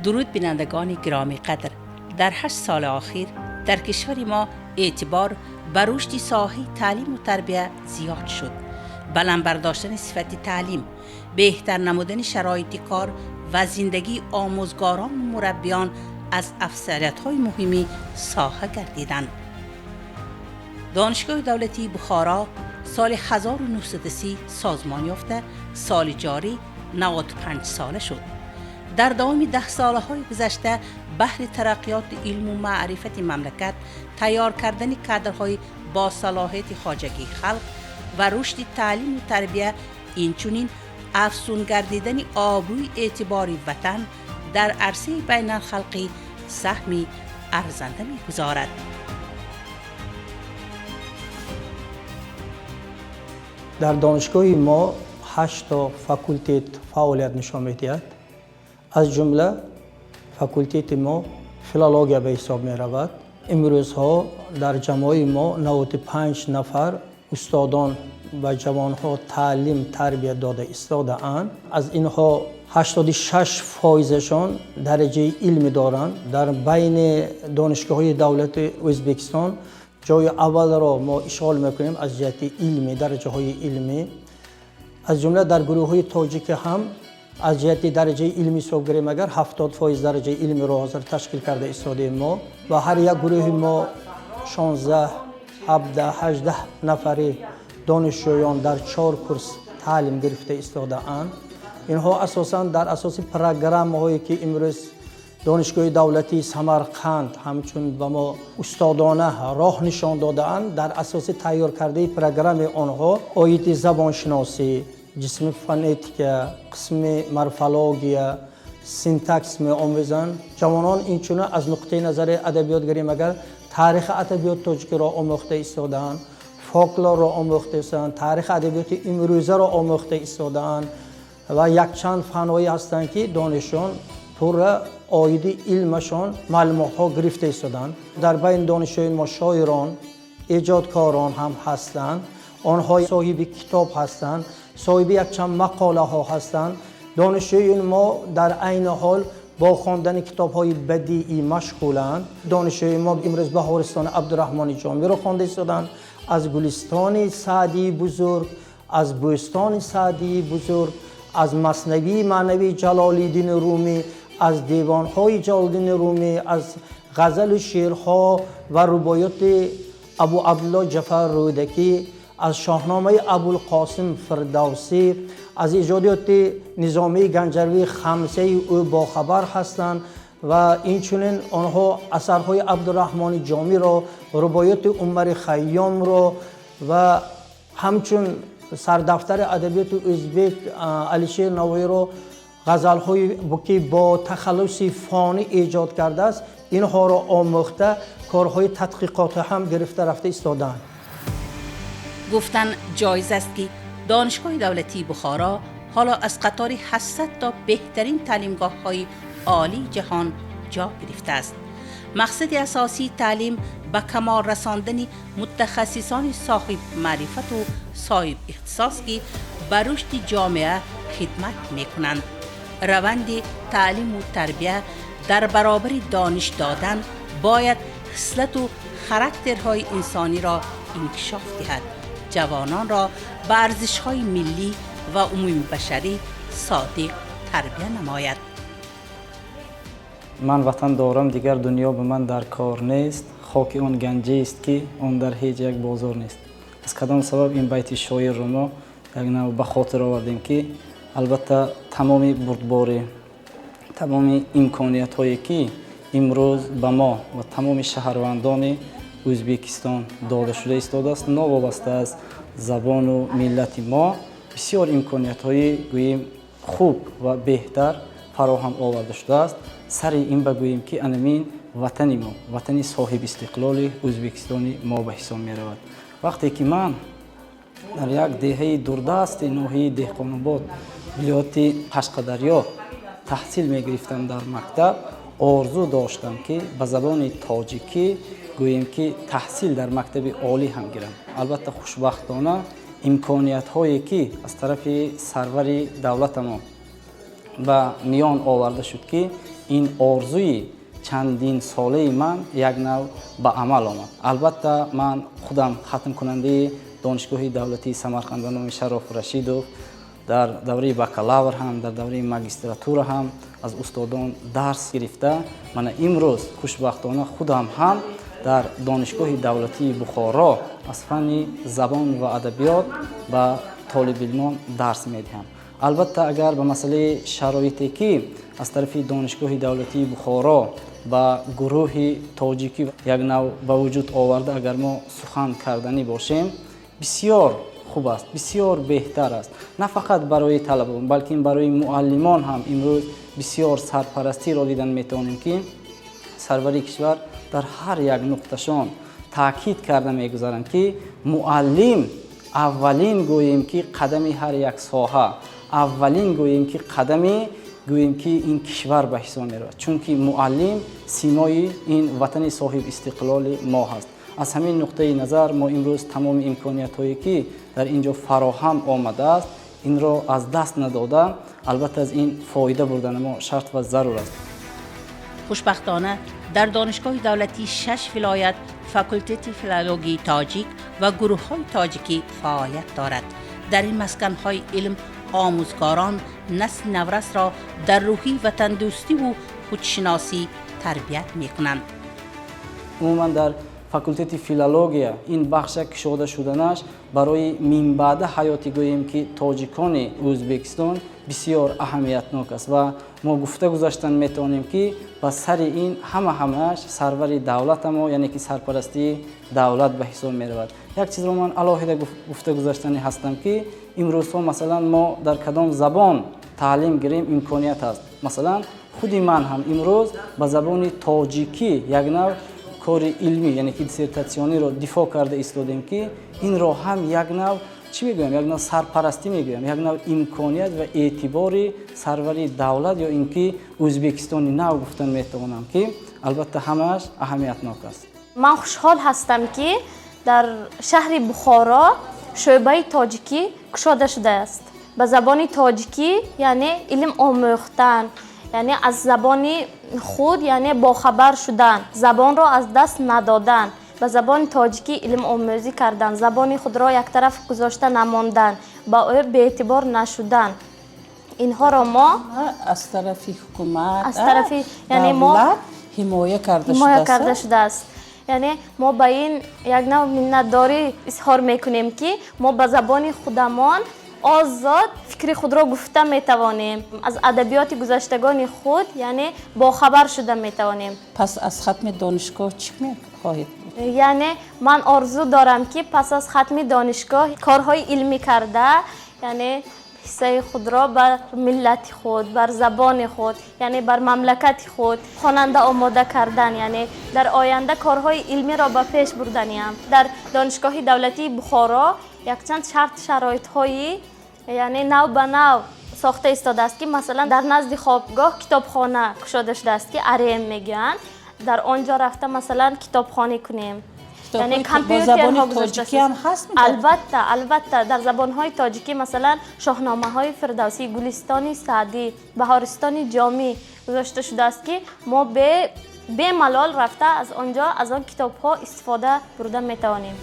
Дуруд, бинандагони гиромӣ қадр. Дар 8 соли охир дар кишвари мо эътибор ба рушди соҳаи таълиму тарбия зиёд шуд. Баланд бардоштани сифати таълим, беҳтар намудани шароити кор ва зиндагии омӯзгорону мураббиён аз афзалиятҳои муҳими соҳа гардиданд. Донишгоҳи давлатии Бухоро соли 1930 созмон ёфта, соли ҷорӣ 95 сола шуд. Дар давоми даҳсолаҳои гузашта баҳри тараққиёти илму маърифати мамлакат, тайёр кардани кадрҳои босалоҳияти хоҷагии халқ ва рушди таълиму тарбия, инчунин афзун гардидани обрӯи эътибори ватан дар арсаи байналхалқӣ саҳми арзанда мегузорад. Дар донишгоҳи мо ҳашто факултет фаъолият нишон медиҳад. Аз ҷумла факултети мо филология ба ҳисоб меравад. Имрӯзҳо дар ҷамъои мо 95 нафар устодон ба ҷавонҳо таълим тарбия дода истодаанд. Аз инҳо 86 фоизашон дараҷаи илмӣ доранд. Дар байни донишгоҳҳои давлати Ӯзбекистон ҷои аввалро мо ишғол мекунем аз ҷиҳати илмӣ, дараҷаҳои илмӣ. Аз ҷумла дар гурӯҳҳои тоҷикӣ ҳам аз ҷиҳати дараҷаи илмӣ ҳисоб гирем агар, 70% дараҷаи илмиро ҳозир ташкил карда истодаем мо ва ҳар як гурӯҳи мо 16, 17, 18 нафари донишҷӯён дар чор курс таълим гирифта истодаанд. Инҳо асосан дар асоси программаҳое, ки имрӯз Донишгоҳи давлатии Самарқанд ҳамчун ба мо устодона роҳ нишон додаанд, дар асоси тайёр кардаи программаи онҳо оиди забоншиносӣ, ҷисми фонетика, қисми морфология, синтакс меомӯзанд ҷавонон. Инчунин аз нуқтаи назари адабиёт гирем агар, таърихи адабиёти тоҷикиро омӯхта истодаанд, фолклорро омӯхта истодаанд, таърихи адабиёти имрӯзаро омӯхта истодаанд ва якчанд фанҳое ҳастанд, ки донишҷӯён пурра оиди илмашон маълумотҳо гирифта истодаанд. Дар байни донишҷӯёни мо шоирон, эҷодкорон ҳам ҳастанд. Онҳо соҳиби китоб ҳастанд, соҳиби якчанд мақолаҳо ҳастанд. Донишҷӯёни мо дар айни ҳол бо хондани китобҳои бадиӣ машғуланд. Донишҷӯёни мо имрӯз Баҳористони Абдураҳмони Ҷомиро хонда истодаанд, аз Гулистони Саъдии бузург, аз Бӯстони Саъдии бузург, аз Маснавии маънавии Ҷалолиддини Румӣ, аз девонҳои Ҷалолиддини Румӣ, аз ғазалу шеърҳо ва рубоёти Абу Абдулло Ҷафар Рӯдакӣ, аз Шоҳномаи Абулқосим Фирдавсӣ, аз эҷодиёти Низомии Ганҷавии, хамсаи ӯ бохабар ҳастанд ва инчунин онҳо асарҳои Абдураҳмони Ҷомиро, рубоёти Умари Хайёмро ва ҳамчун сардафтари адабиёти ӯзбек Алишер Навоиро, ғазалҳое ки бо тахаллуси Фонӣ эҷод кардааст, инҳоро омӯхта, корҳои тадқиқотӣ ҳам гирифта рафта истодаанд. Гуфтан ҷоиз аст, ки Донишгоҳи давлатии Бухоро ҳоло аз қатори 800 то беҳтарин таълимгоҳҳои олии ҷаҳон ҷо гирифтааст. Мақсади асосии таълим ба камол расондани мутахассисони соҳиб маърифату соҳиб ихтисос, ки ба рушди ҷомеа хидмат мекунанд. Раванди таълиму тарбия дар баробари дониш додан бояд хислату характерҳои инсониро инкишоф диҳад, ҷавононро ба арзишҳои миллӣ ва умумибашарӣ содиқ тарбия намояд. Ман ватан дорам, дигар дунё ба ман дар кор нест, хоки он ганҷест, ки он дар ҳеҷ як бозор нест. Аз кадом сабаб ин байти шоирро мо як нав ба хотир овардем, ки албатта тамоми бурдборӣ, тамоми имкониятҳое, ки имрӯз ба мо ва тамоми шаҳрвандони Ӯзбекистон дода шуда истодааст, новобаста аз забону миллати мо, бисёр имкониятҳои гӯем хуб ва беҳтар фароҳам оварда шудааст. Сари ин багӯем, ки анамин ватани мо, ватани соҳибистиқлоли Ӯзбекистони мо ба ҳисоб меравад. Вақте ки ман дар як деҳаи дурдасти ноҳияи Деҳқонобод, вилояти Қашқадарё таҳсил мегирифтам, дар мактаб орзу доштам, ки ба забони тоҷикӣ гӯем ки таҳсил дар мактаби олӣ ҳам гирам. Албатта, хушбахтона, имкониятҳое, ки аз тарафи сарвари давлатамон ба миён оварда шуд, ки Ин орзуи чандин солаи ман як нав ба амал омад. Албатта, ман худам хатмкунандаи Донишгоҳи давлатии Самарқанд ба номи Шароф Рашидов, дар давраи бакалавр ҳам, дар давраи магистратура ҳам аз устодон дарс гирифта, мана имрӯз хушбахтона худам ҳам дар Донишгоҳи давлатии Бухоро аз фанни забон ва адабиёт ба толибилмон дарс медиҳам. Албатта, агар ба масъалаи шароите, ки аз тарафи Донишгоҳи давлатии Бухоро ба гурӯҳи тоҷикӣ як нав ба вуҷуд оварда, агар мо сухан карданӣ бошем, бисёр хуб аст, бисёр беҳтар аст. На фақат барои талабон, балки барои муаллимон ҳам. Имрӯз бисёр сарпарастиро дидан метавонем, ки сарвари кишвар дар ҳар як нуқташон таъкид карда мегузаранд, ки муаллим аввалин, гӯем ки, қадами ҳар як соҳа, аввалин, гӯем ки, қадами, гӯем ки, ин кишвар ба ҳисоб меравад, чунки муаллим симои ин ватани соҳиб истиқлоли мо ҳаст. Аз ҳамин нуқтаи назар мо имрӯз тамоми имкониятҳое, ки дар ин ҷо фароҳам омадааст, инро аз даст надода, албатта, аз ин фоида бурдани мо шарт ва зарур аст. Хушбахтона, дар Донишгоҳи давлатии шаш вилоят факултети филологияи тоҷик ва гурӯҳҳои тоҷикӣ фаъолият дорад. Дар ин масканҳои илм омӯзгорон насли наврасро дар рӯҳи ватандӯстиву худшиносӣ тарбият мекунанд. Умуман, дар факултети филология ин бахша кушода шуданаш барои минбаъда ҳаёти, гӯем ки, тоҷикони Ӯзбекистон бисёр аҳамиятнок аст ва мо гуфта гузаштан метавонем, ки ба сари ин ҳама ҳамааш сарвари давлатамо, яъне ки сарпарастии давлат ба ҳисоб меравад. Як чизро ман алоҳида гуфта гузаштанӣ ҳастам, ки имрӯзҳо, масалан, мо дар кадом забон таълим гирем, имконият ҳаст. Масалан, худи ман ҳам имрӯз ба забони тоҷикӣ як нав кори илмӣ, яъне ки диссертатсиониро дифоъ карда истодем, ки инро ҳам як нав чӣ мегӯям, як нав сарпарастӣ мегӯям, як нав имконият ва эътибори сарвари давлат ё ин ки Ӯзбекистони нав гуфтан метавонам, ки албатта ҳамааш аҳамиятнок аст. Ман хушҳол ҳастам, ки дар шаҳри Бухоро шӯъбаи тоҷикӣ кушода шудааст. Ба забони тоҷикӣ, яъне, илм омӯхтан, яъне аз забони худ, яъне, бохабар шудан, забонро аз даст надодан, ба забони тоҷикӣ илмомӯзӣ кардан, забони худро яктараф гузошта намондан, ба ӯ беэътибор нашудан, инҳоро мо аз тарафи ҳукумат, аз тарафи, яъне, мо давлат ҳимоя карда ҳимоя шудааст. Карда шудааст. Яъне мо ба ин як нав миннатдорӣ изҳор мекунем, ки мо ба забони худамон озод фикри худро гуфта метавонем, аз адабиёти гузаштагони худ, яъне, бохабар шуда метавонем. Пас аз хатми донишгоҳ чӣ мехоҳед? Яъне ман орзу дорам, ки пас аз хатми донишгоҳ корҳои илмӣ карда, яъне ҳиссаи худро бар миллати худ, бар забони худ, яъне бар мамлакати худ, хонанда омода кардан, яъне дар оянда корҳои илмиро ба пеш бурданиам. Дар Донишгоҳи давлатии Бухоро якчанд шарт шароитҳои, яъне, нав ба нав сохта истодааст, ки масалан дар назди хобгоҳ китобхона кушода шудааст, ки арем мегӯянд. Дар он ҷо рафта, масалан, китобхонӣ кунем, яъне Китобҳои бо забони компютерҳо гузошта тоҷикӣ ҳам ҳаст? Албатта, албатта, дар забонҳои тоҷикӣ, масалан, шоҳномаҳои Фирдавсӣ, Гулистони Саъдӣ, Баҳористони Ҷомӣ гузошта шудааст, ки мо бемалол рафта аз он ҷо аз он китобҳо истифода бурда метавонем.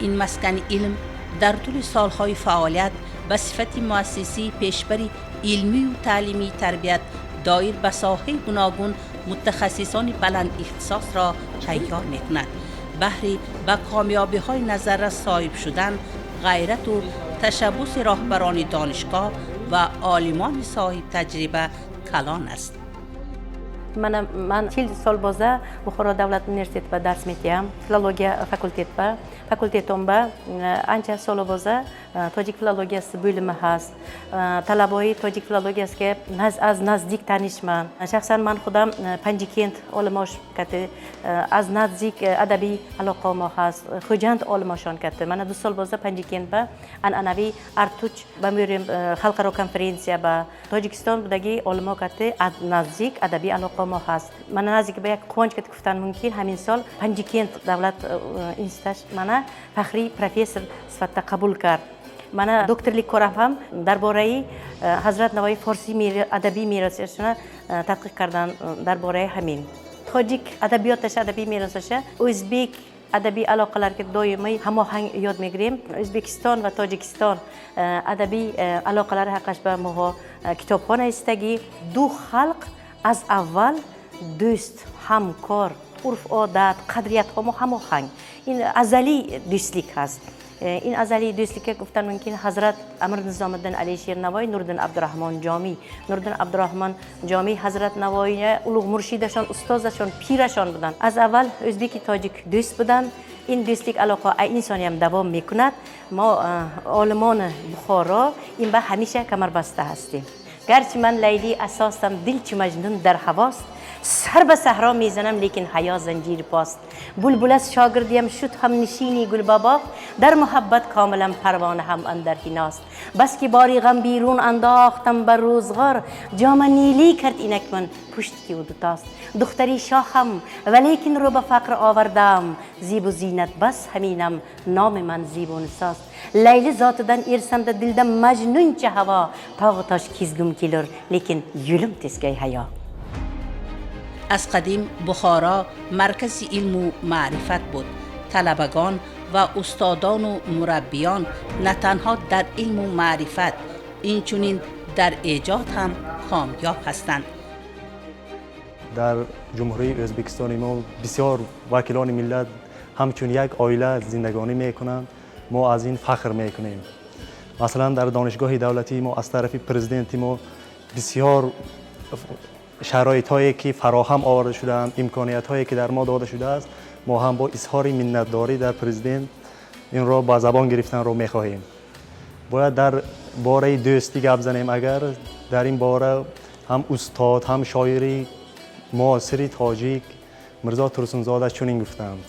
Ин маскани илм дар тӯли солҳои фаъолият ба сифати муассисаи пешбари илмию таълимии тарбият доир ба соҳаи гуногун мутахассисони баландихтисосро тайёр мекунад. Баҳри ба комёбиҳои назаррас соҳиб шудан ғайрату ташаббуси роҳбарони донишгоҳ ва олимони соҳибтаҷриба калон аст. Мана ман 40 сол боза Buxoro davlat universitetida dars metayam, filologiya fakultetida. Fakultetimda ancha sol боза tojik filologiyasi bo'limi hast. Talaboyi tojik filologiyasiga аз наздик tanishman. Shaxsan man xudam Panjikent olimosh kati аз наздик adabiy aloqam hast, Xo'jand olimoshon kati. Mana 2 sol боза Panjikentba an'anaviy Artuch ba мӯрем xalqaro konferensiya ba Tojikistondagi olimo kati наздик adabiy aloqam hast. Mana наздик ба як quvonch kati guftan mumkin, ҳамин сол Panjikent davlat instituti mana faxriy professor sifatida qabul kard. Мана докторlik корам ҳам дар бораи Ҳазрат Навои форсӣ адабӣ меросашона тадқиқ кардан, дар бораи ҳамин тоҷик адабиёташа, адабиy меросаша, o'zbek adabiy aloqalarga doimiy ҳамоҳанг ёд мегирем. O'zbekiston va Tojikiston adabiy aloqalari haqida моҳо китобҳо навистагӣ. Ду халқ аз аввал дӯст, ҳамкор, урф одат, қадриятҳо мо ҳамоҳанг. Ин азалий дӯстлик ҳаст. Ин азалии дӯстлика гуфтан мумкин Ҳазрат Амир Низомиддин Алишер Навоӣ, Нуриддин Абдураҳмон Ҷомӣ. Нуриддин Абдураҳмон Ҷомӣ Ҳазрат Навоӣ улуғ муршидашон, устозашон, пирашон буданд. Аз аввал ӯзбеки тоҷик дӯст буданд. Ин дӯстлик алоқа инсониам давом мекунад. Мо олимони Бухоро ин ба ҳамеша камарбаста ҳастем. Гарчи ман Лайлӣ асосам, дил чу Маҷнун дар ҳавост, сар ба саҳро мезанам, лекин ҳаё занҷири пост. Булбул аз шогирдиям шуд ҳамнишини гулбабоғ, дар муҳаббат комилам парвона ҳам андар ҳиност. Бас ки бори ғам берун андохтам бар рӯзғор, ҷома нилӣ кард инак ман пушти ки ӯ дутост. Духтари шоҳам, валекин рӯ ба фақр овардам, зебу зинат бас ҳаминам, номи ман Зебунисост. Лайли зотидан эрсамда дилда majnuncha havo, tog'u tosh kezgum kelur, lekin yo'lim teskay hayo. Аз қадим Бухоро маркази илму маърифат буд. Талабагон ва устодону мураббиён на танҳо дар илму маърифат, инчунин дар эҷод ҳам комёб ҳастанд. Дар Ҷумҳурии Ӯзбекистони мо бисёр вакилони миллат ҳамчун як оила зиндагонӣ мекунанд. Мо аз ин фахр мекунем. Масалан, дар Донишгоҳи давлатии мо аз тарафи президенти мо бисёр шароитҳое ки фароҳам оварда шудаанд, имкониятҳое ки дар мо дода шудааст, мо ҳам бо изҳори миннатдорӣ дар президент инро ба забон гирифтанро мехоҳем. Бояд дар бораи дӯстӣ гап занем. Агар дар ин бора ҳам устод, ҳам шоири муосири тоҷик Мирзо Турсунзода чунин гуфтанд: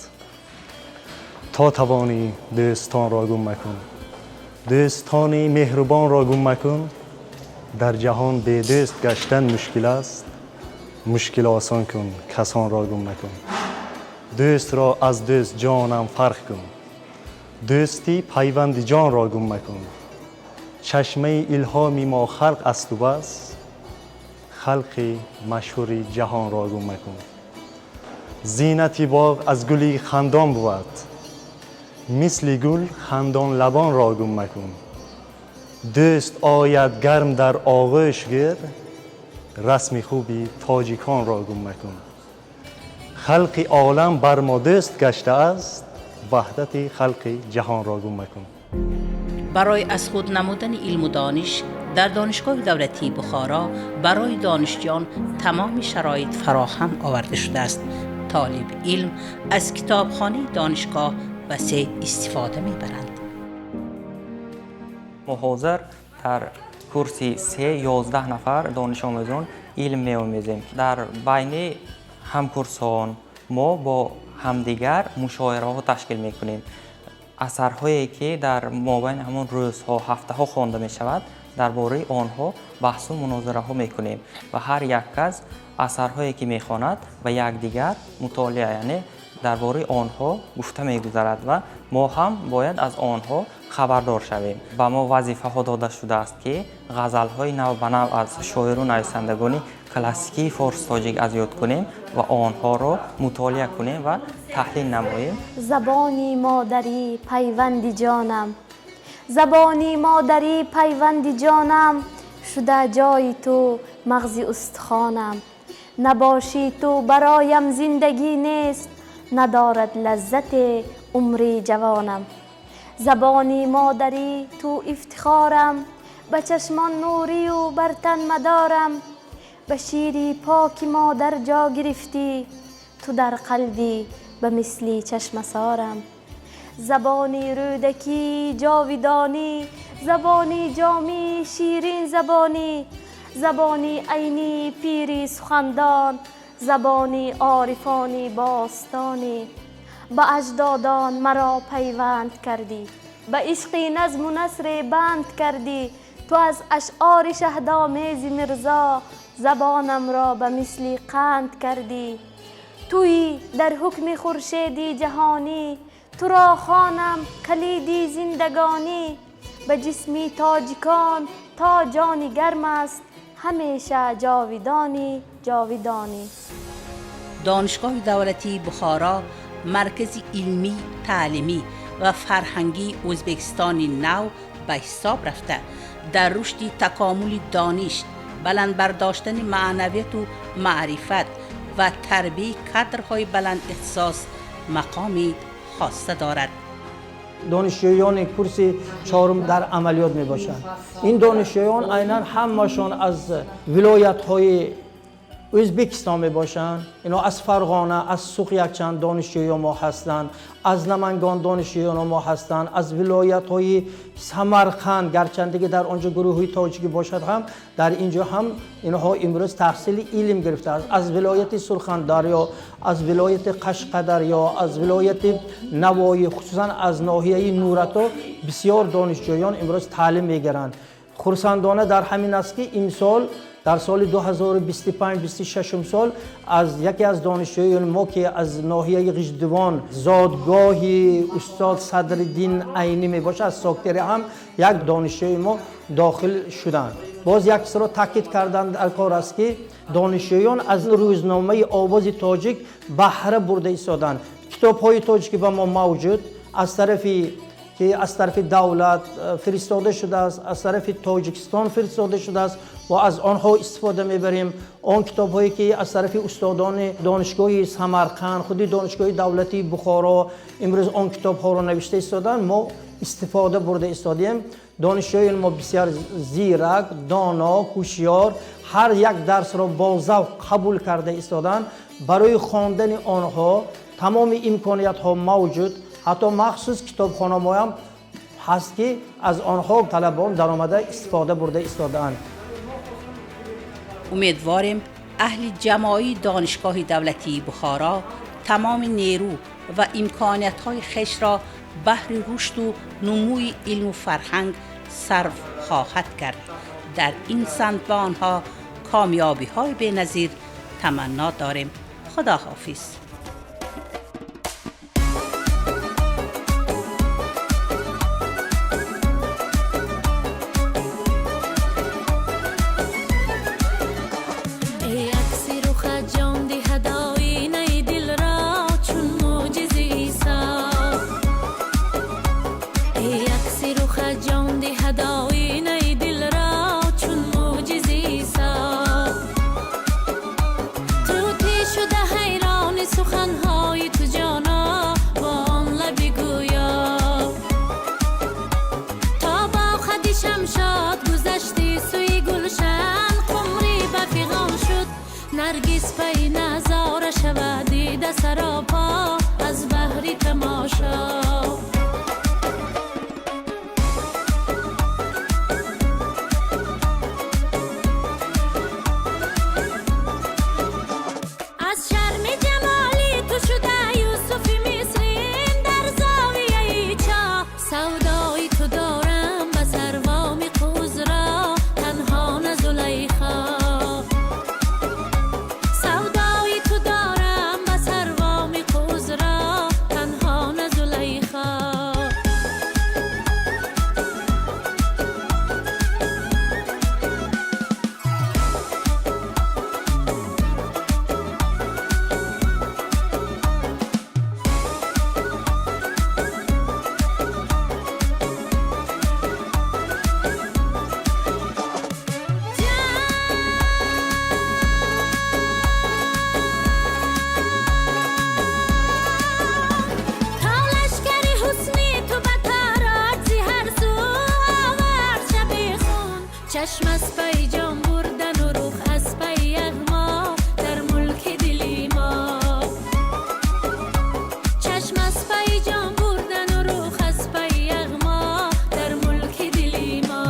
то тавонӣ, дӯстонро гум макун, дӯстони меҳрубонро гум макун. Дар ҷаҳон бедӯст гаштан мушкил аст, мушкил осон кун, касонро гум макун. Дӯстро аз дӯст, ҷонам, фарқ кун, дӯстӣ пайванди ҷонро гум макун. Чашмаи илҳоми мо халқ асту бас, халқи машҳури ҷаҳонро гум макун. Зинати боғ аз гули хандон бувад, мисли гул хандон лабонро гум макун. Дӯст ояд, гарм дар оғӯш гир, расми хуби тоҷиконро гум макун. Халқи олам бар мо дӯст гаштааст, ваҳдати халқи ҷаҳонро гум макун. Барои аз худ намудани илму дониш дар Донишгоҳи давлатии Бухоро барои донишҷӯён тамоми шароит фароҳам оварда шудааст. Толиби илм аз китобхонаи донишгоҳ васеъ истифода мебаранд. Мо ҳозир дар курси се 11 нафар донишомӯзон илм меомезем. Дар байни ҳамкурсон мо бо ҳамдигар мушоираҳо ташкил мекунем. Асарҳое ки дар мобайни ҳамон рӯзҳо, ҳафтаҳо хонда мешавад, дар бораи онҳо баҳсу мунозираҳо мекунем ва ҳар як кас асарҳое ки мехонад, ба якдигар мутолиа, яъне дар бораи онҳо гуфта мегузарад ва мо ҳам бояд аз онҳо хабардор шавем. Ба мо вазифаҳо дода шудааст, ки ғазалҳои навбанав аз шоиру нависандагони классикии форс тоҷик аз ёд кунем ва онҳоро мутолиа кунем ва таҳлил намоем. Забони модарӣ пайванди ҷонам, забони модарӣ пайванди ҷонам, шуда ҷои ту мағзи устухонам. Набошӣ ту, бароям зиндагӣ нест, надорад лаззате умри ҷавонам. Забони модарӣ ту ифтихорам, ба чашмон нурию бар тан мадорам. Ба шири поки модар ҷо гирифтӣ ту дар қалби ба мисли чашмасорам. Забони Рӯдакӣ ҷовидонӣ, забони Ҷомӣ ширин забонӣ, забони Айнӣ пири сухандон, забони орифони бостонӣ. Ба аҷдодон маро пайванд кардӣ, ба ишқи назму насре банд кардӣ. Ту аз ашъори шаҳдомези Мирзо забонамро ба мисли қанд кардӣ. Туӣ дар ҳукми хуршеди ҷаҳонӣ, туро хонам калиди зиндагонӣ. Ба ҷисми тоҷикон то ҷони гарм аст, ҳамеша ҷовидонӣ, ҷовидонӣ. Донишгоҳи давлатии Бухоро маркази илмӣ, таълимӣ ва фарҳангии Ӯзбекистони нав ба ҳисоб рафта, дар рушди такомули дониш, баланд бардоштани маънавияту маърифат ва тарбияи кадрҳои баландихтисос мақоми хоса дорад. Донишҷӯёни курси чорум дар амалиёт мебошанд. Ин донишҷӯён айнан ҳамашон аз вилоятҳои Ӯзбекистон мебошанд. Ино аз Фарғона, аз Суғд якчанд донишҷӯён мо ҳастанд, аз Намангон донишҷӯён мо ҳастанд, аз вилоятҳои Самарқанд, гарчанде ки дар он ҷо гурӯҳи тоҷикӣ бошад ҳам, дар ин ҷо ҳам инҳо имрӯз таҳсили илм гирифтааст. Аз вилояти Сурхандарё, аз вилояти Қашқадарё, аз вилояти Навоӣ, хусусан аз ноҳияи Нурато бисёр донишҷӯён имрӯз таълим мегиранд. Хурсандона дар ҳамин аст, ки имсол, дар соли 2025-26 сол, аз яке аз донишҷӯёни мо, ки аз ноҳияи Ғиждувон, зодгоҳи устод Садриддин Айнӣ мебошад, аз Соктери ҳам як донишҷӯи мо дохил шуданд. Боз як чизро таъкид кардан дар кор аст, ки донишҷӯён аз рӯзномаи Овози тоҷик баҳра бурда истоданд. Китобҳои тоҷикӣ ба мо мавҷуд аз тарафи ки аз тарафи давлат фиристода шудааст, аз тарафи Тоҷикистон фиристода шудааст ва аз онҳо истифода мебарем. Он китобҳое ки аз тарафи устодони донишгоҳи Самарқанд, худи Донишгоҳи давлатии Бухоро имрӯз он китобҳоро навишта истоданд, мо истифода бурда истодем. Донишҷӯёни мо бисёр зирак, доно, ҳушёр, ҳар як дарсро бо завқ қабул карда истоданд. Барои хондани онҳо тамоми имкониятҳо мавҷуд, ҳатто махсус китобхонамоям ҳаст, ки аз онҳо талабон даромада истифода бурда истодаанд. Умедворем, аҳли ҷамоаи Донишгоҳи давлатии Бухоро тамоми нерӯ ва имкониятҳои хешро баҳри рушду нумӯи илму фарҳанг сарф хоҳад кард. Дар ин самт ба онҳо комёбиҳои беназир таманно дорем. Худо ҳофиз. Эй акси рухат ҷон диҳад оинаи дилро чун мӯъҷизи Исо. Эй акси рухат ҷон диҳад оинаи дилро чун мӯъҷизи Исо. Тӯтӣ шуда ҳайрони суханҳои ту, ҷоно, бо он лаби гӯё. То бо хади шамшод гузашти сӯи гулшан, қумрӣ ба фиғон шуд, Наргиз пай назора шавад, дида саропо аз баҳри тамошо. Аз шарми ҷамоли ту шуда Юсуфи Мисрин дар зовияи чоҳ. Савдои ту дорам ба сарвоми қузро, танҳо на Зулайхо. Савдои ту дорам ба сарвоми қузро, танҳо на Зулайхо. То лашкари ҳусни ту ба тароҷ зи ҳар сӯ овард шаби хун, чашм аз пай ҷон бурдану рух аз пай яғмо дар мулки дили мо. Чашм аз пай ҷон бурдану рух аз пай яғмо дар мулки дили мо.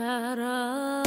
Саро.